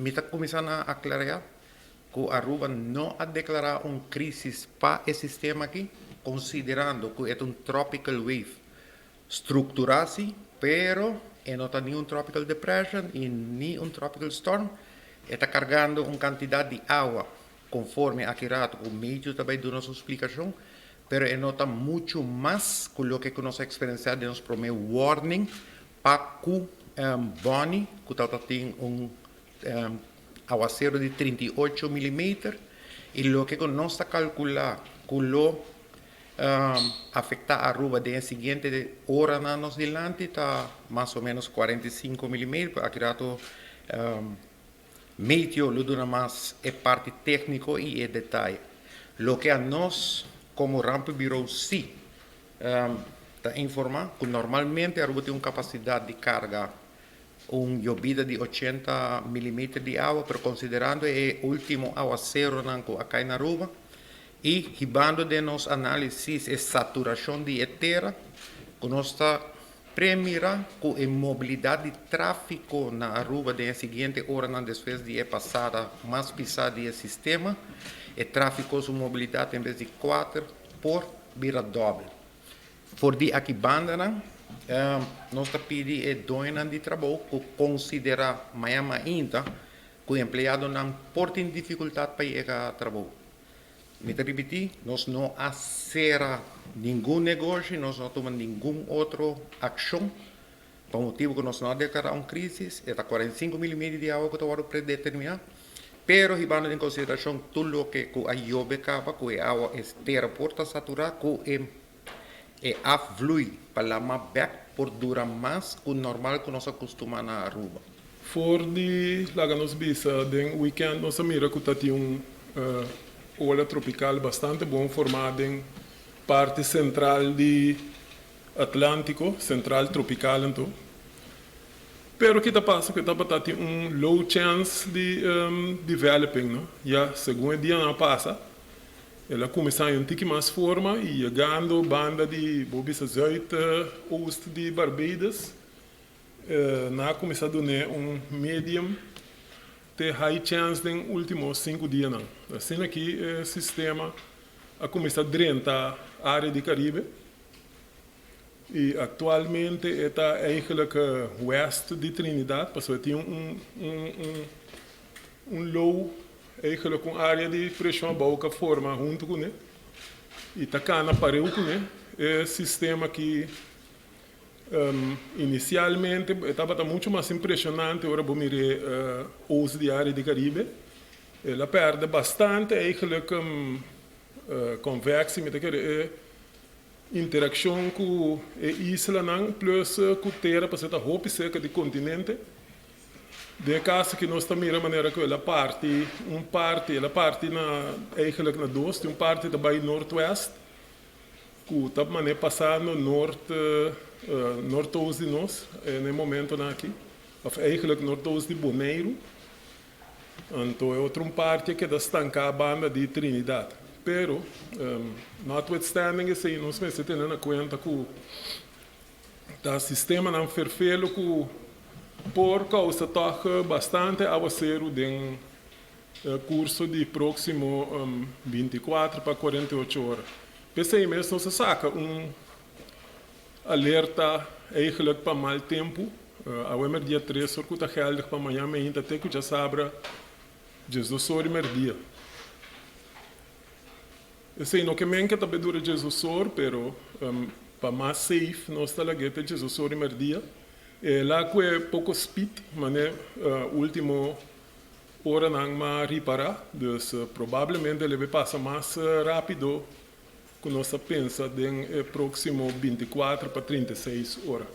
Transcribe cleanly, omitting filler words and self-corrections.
Mi ta kuminsá na aklará ku Aruba no a deklará un krísis pa e sistema aki, konsiderando ku e ta un tropical wave strukturá si, pero e no ta ni un tropical depression i ni un tropical storm. E ta kargando un kantidat di awa konforme aki rato ku Meteo ta bai duna su splikashon, pero e no ta muchu mas ku loke ku nos a eksperensiá den nos promé warning pa ku Bonnie ku tabata tin un awasero di 38 milimeter i loke ku nos ta kalkulá ku lo afektá Aruba den e siguiente oranan nos dilanti ta mas o ménos 45 milimeter. Aki rato Meteo lo duna mas e parti tékniko i e detaye. Loke anos komo Rampenbureau sí ta informá ku normalmente Aruba tin un kapasidat di karga un yobida di 80 milimeter di awa, pero konsiderando e último awaseronan ku a kai na Aruba i hibando den nos análisis e saturashon di e tera ku nos ta premira ku e mobilidat di tráfiko na Aruba den e siguiente oranan despues di e pasada mas pisá di e sistema, e tráfiko su mobilidat en bes di kuater por bira dòbel. For di aki bandanan, nos ta pidi e doñonan di trabou ku konsiderá maña mainta ku empleadonan por tin difikultat pa yega trabou. Mi ta ripití, nos no a sera ningun negoshi, nos no a tuma ningun otro akshon pa motibu ku nos no a deklará un krísis. E ta 45 milimeter di awa ku ta wòrdu predeterminá, pero hibando den konsiderashon tur loke ku a yobe kaba ku e awa e tera por ta saturá ku e e afvloei pa lama bèk por dura mas ku normal ku nos a kustumá na Aruba. For di laga nos bisa den weekend nos a mira ku ta tin un ola tropikal bastante bon formá den parti sentral di Atlantiko, sentral tropikal anto. Pero ki ta pasa ku e tabata tin un low chance di developing no. Ya segun e dianan a pasa el a kuminsá haña un tiki mas forma i yegando banda di bo bisa zuid oost di Barbados Nan a kuminsá dun'é un medium te high chance den último 5 dianan. Asina aki e sistema a kuminsá drenta área di Karibe i aktualmente e ta eigenlijk west di Trinidad pasobra e tin un low, eigenlijk un área di preshon abou ku a forma huntu kuné i ta kana pareu kuné. E sistema aki inicialmente e tabata mucho mas impresionante ora bo mir'é oost di área di Caribe. El a pèrdè bastante eigenlijk convectie, mi ta kere e interakshon ku e islanan plus ku tera pasobra ta hopi serka di kontinente. Den e kaso aki nos ta mira manera ku el a parti un parti, el a parti na eigenlijk na dos, tin un parti ta bai noordwest ku ta manera pasando noord noordoost di nos na e momentonan aki, òf eigenlijk noordoost di Boneiru. Anto e otro un parti a keda stanká banda di Trinidad. Pero, notwithstanding esei, nos mester tene na kuenta ku ta sistemanan ferfelu ku por kousa tòg bastante awaseru den kurso di próksimo 24 pa 48 ora. P'esei mes nos a saka un alerta eigenlijk pa mal tempu. Awe merdia 3 or ku ta geldig pa mañan meinta te ku djasabra 12 or di merdia. Esei no ke men ke ta be dura 12 or, pero pa mas safe nos ta lag'é te 12 or di merdia. El a kue poko speed manera ultimo oranan m'a ripará, dus probablemente el e be pasa mas rápido ku nos ta pensa den e próksimo 24 pa 36 ora.